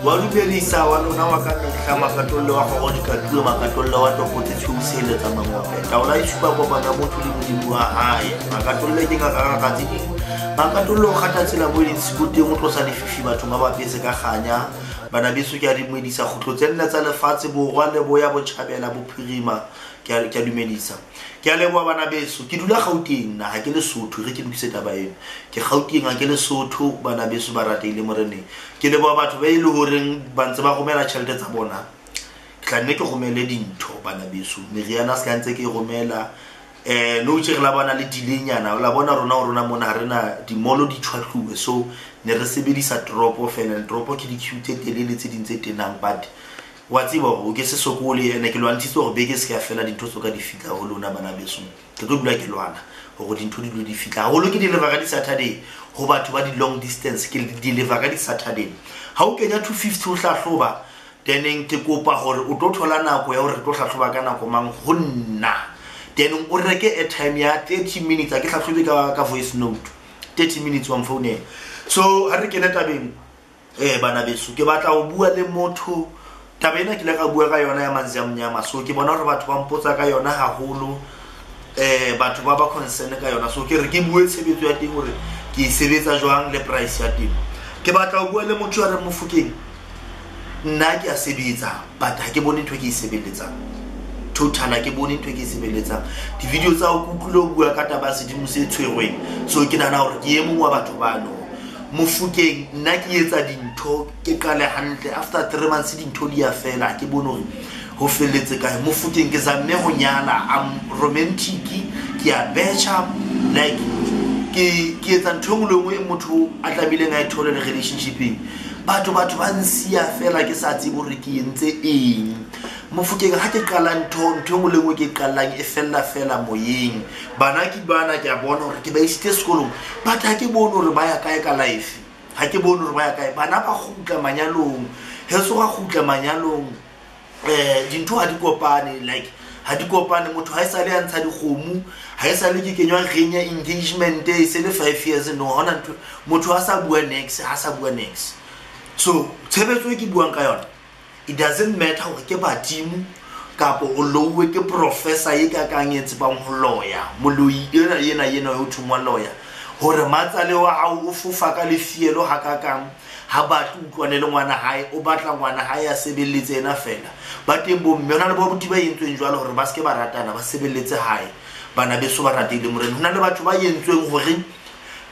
Wa dumedisa wa lona wa ka mehla makatolle wa kgoro dikatulo makatolle wa topo tse tshweu seheletsa mangope. Taola e supa kopano ya motho le Modimo wa hae. Makatolle ke ngaka tse dingwe. Makatolle o kgatha tsela mo e leng siko teng o tlosa lefifi bathong ba bapetse ka kganya. Bana beso ke a dumedisa kgutlo tse nne tsa lefatshe borwa le boya botjhabela bophirima ke a dumedisa. Ke a leboha bana beso. Ke dula Gauteng nna ha ke Lesotho re ke lokise taba eno. Ke Gauteng ha ke Lesotho bana beso ba ratehile moreneng. Ke leboha batho ba e le horeng ba ntse ba romela tjhelete tsa bona. Ke tla nne ke romele dintho bana beso. Meriana se ka ntse ke e romela. No tje re la bona le dilenyana la bona rona rona mona ha rena dimolo di tshwahluwe so ne re sebedisa toropo fela toropo ke di-queue tse telele tse ding tse tenang but wa tseba hore o ke se sokole ene ke lwantshitse hore beke se ka fela dintho tso ka di fihla ho lona bana beso. Ke tlo dula ke lwana hore dintho di dule di fihla haholo ke deliver ka di-Saturday ho batho ba di-long distance ke deliver ka di-Saturday. Ha o kenya 250 ho hlahloba then ke kopa hore o tlo thola nako ya hore re tlo hlahloba ka nako mang ho nna. Then o reke airtime ya 30 minutes a ke hlahlobe ka voice note 30 minutes wa mfounela. So ha re kene tabeng bana beso ke batla ho bua le motho. Taba ena ke ile ka bua ka yona ya Manzi a Mnyama so ke bona hore batho ba mpotsa ka yona haholo batho ba concern ka yona so ke re ke bue tshebetso ya teng hore ke e sebetsa jwang le price ya teng. Ke batla ho bua le motho ya re Mofokeng nna ke a sebetsa but ha ke bone ntho e ke e sebeletsang. Total ha ke bone ntho e ke e sebeletsang. Di-video tsa ho kutlwile o bua ka taba ya sedimo se tshwerweng so ke nahana hore ke e mong wa batho bano. Mofokeng nna ke etsa dintho ke qale hantle after 3 months dintho di a fela ke bone hore ho felletse kae. Mofokeng ke zamme ho nyala I'm romantic ke a betjha like ke etsa ntho e nngwe le nngwe e motho a tlamehileng a e thole le relationship-eng. Batho ba nsiya fela ke sa tsebe hore ke entse eng. Mofokeng ha ke qala ntho e nngwe le nngwe ke qalang e fella fela moyeng. Bana ke bana ke a bona hore ke ba isitse sekolong but ha ke bone hore ba ya kae ka life. Ha ke bone hore ba ya kae. Bana ba kgutla manyalong. Heso ba kgutla manyalong. Dintho ha di kopane like ha di kopane motho ha e sale a ntsha dikgomo ha e sale ke kenywa ring ya engagement e se le 5 years no hona ntho motho ha sa bua next ha sa bua next. So tshebetso e ke buang ka yona it doesn't matter hore ke badimo kapa o louwe ke professor e ka kang e tsebang ho loya moloi ena ena yo thongwa loya hore matsale wa hao o fofa ka lefielo ha ka kang ha batle utlwane le ngwana hae o batla ngwana hae a sebeletse ena fela. Ba teng bo mme hona le bo abuti ba entsweng jwalo hore ba seke ba ratana ba sebeletse hae bana beso ba ratile morena. Hona le batho ba entsweng hore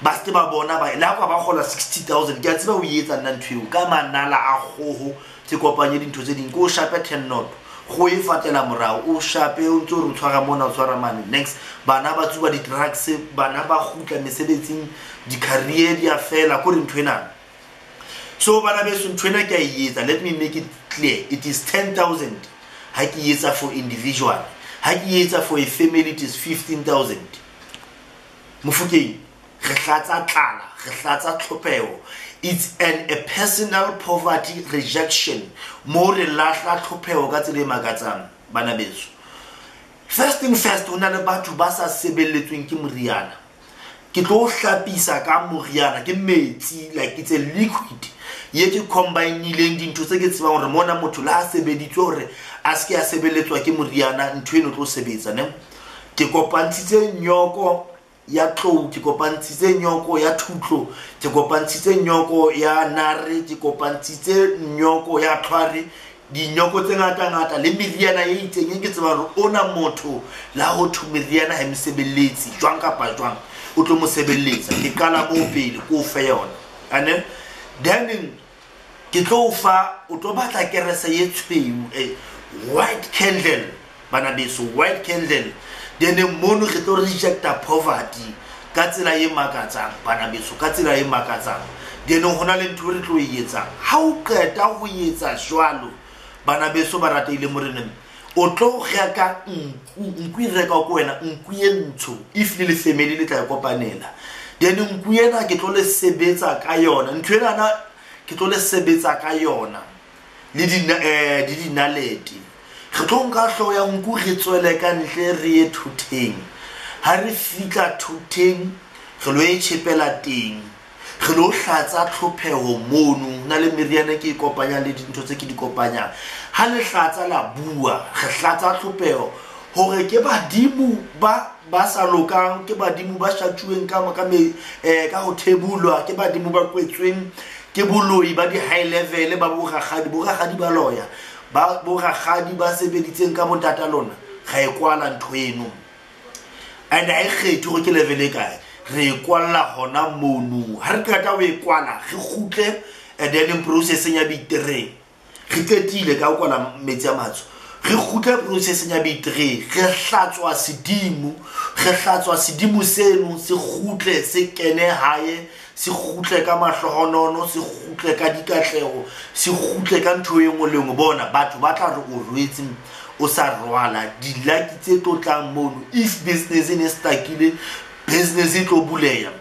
ba seke ba bona ba le ha ba kgola 60,000 ke a tseba o etsa nna ntho eo ka manala a kgoho ke kopanye dintho tse ding ke o shape 10 knot go e fatela morao o shape o ntse o re tshwara mona o tshwara mane next bana ba tsuba di-drugs bana ba kgutla mesebetsing di-career di a fela ko re ntho ena. So bana beso ntho ena ke a e etsa let me make it clear it is 10,000 ha ke etsa for individual ha ke etsa for a family it is 15,000. Mofokeng re hlatsa tlala re hlatsa tlhopeho. It's an a personal poverty rejection mo re lahla tlhopeho ka tsela e makatsang bana beso. First thing first ho na le batho ba sa sebeletsweng ke moriana. Ke tlo hlapisa ka moriana ke metsi like it's a liquid ye ke combine-ileng dintho tse ke tsebang hore mona motho la sebeditswe hore a se ke a sebeletswa ke moriana ntho eno tlo sebetsa ne. Ke kopantshitse nyoko ya tlou ke kopantshitse nyoko ya thutlo ke kopantshitse nyoko ya nare ke kopantshitse nyoko ya tlhware dinyoko tse ngata ngata le meriana e itseng e ke tseba hore ona motho la ho thu meriana ha mosebeletse jwang kapa jwang o tlo mo sebeletsa. Ke qala moo pele ko fe yona ane then ke tlo fa o tlo batla kerese ye tshweu white candle bana beso white candle. Then mono re tlo rejecta poverty ka tsela e makatsang bana beso ka tsela e makatsang. Then hona le ntho re tlo e etsang ha o qeta ho etsa jwalo bana beso ba ratehile moreneng o tlo reka nku nku e reka ko wena nku e ntsho if le family le tla e kopanela. Then nku ena ke tlo le sebetsa ka yona ntho ena ke tlo le sebetsa ka yona. le dinalete. Re tlo nka hlooho ya nku re tswele ka ntle re ye thoteng. Ha re fihla thoteng re lo e tjhepela teng, re lo hlatsa tlhopheho mono. Ho na le meriana ke e kopanyang le dintho tse ke di kopanyang. Ha le hlatsa la bua, re hlatsa tlhopheho hore ke badimo ba sa lokang, ke badimo ba shatjuweng ka ho thebulwa, ke badimo ba kwetsweng ke boloi ba di-high level ba borakgadi, borakgadi ba loya, ba borakgadi ba sebeditseng ka bontata lona. Ra e kwala ntho eno, and ha e kgethe hore ke level e kae, re e kwalla hona mono. Ha re qeta ho e kwala, re kgutle and then processing ya bitereng. Re qetile ka ho kwala metsi a matsho, re kgutle processing ya bitereng, re hlatswa sedimo, re hlatswa sedimo seno se kgutle se kene hae, se kgutle ka mahlohonono, se kgutle ka dikatleho, se kgutle ka ntho e nngwe le nngwe. Bona batho ba tla re o rwetse o sa rwala dilaki tse tlo tlang mono. If business e ne stakile, business e tlo buleha.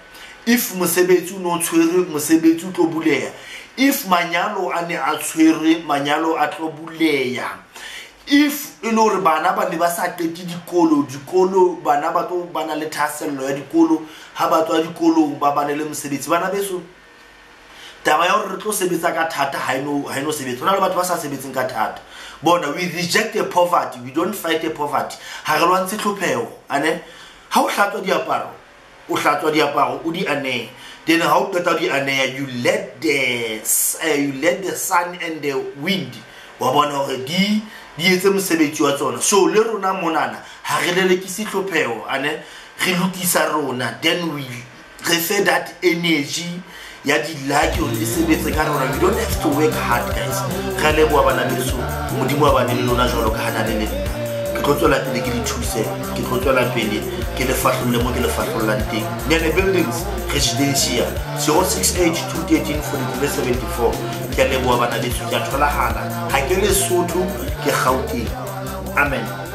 If mosebetsi o no tshwerwe, mosebetsi o tlo buleha. If manyalo a ne a tshwerwe, manyalo a tlo buleha. If e le hore bana ba ne ba sa qete dikolo, dikolo bana ba tlo ba na le thahasello ya dikolo, ha ba tswa dikolong ba bane le mosebetsi. Bana beso, taba ya hore re tlo sebetsa ka thata ha eno sebetsa. Ho na le batho ba sa sebetseng ka thata. Bona, we reject the poverty, we don't fight the poverty. Ha re lwantshe tlhopheho, ane ha o hlatswa diaparo, o hlatswa diaparo o di anehe. Then ha o qeta di aneha, you let the sun and the wind wa bona hore di etse mosebetsi wa tsona. So le rona monana ha re lelekise tlhopheho, ane re lokisa rona, then we refer that energy ya di-lucky hore e sebetse ka rona. We don't have to work hard, guys. Re leboha bana beso, Modimo a bane le lona jwalo ka ha na le le nna. Ke tlo tswela pele ke le thuse, ke tlo tswela pele ke le fahlolle mo ke le fahlollang teng. Nene Buildings Residencia 068 213 4374. Ke a leboha bana beso, ke a tholahala. Ha ke Lesotho, ke Gauteng. Amen.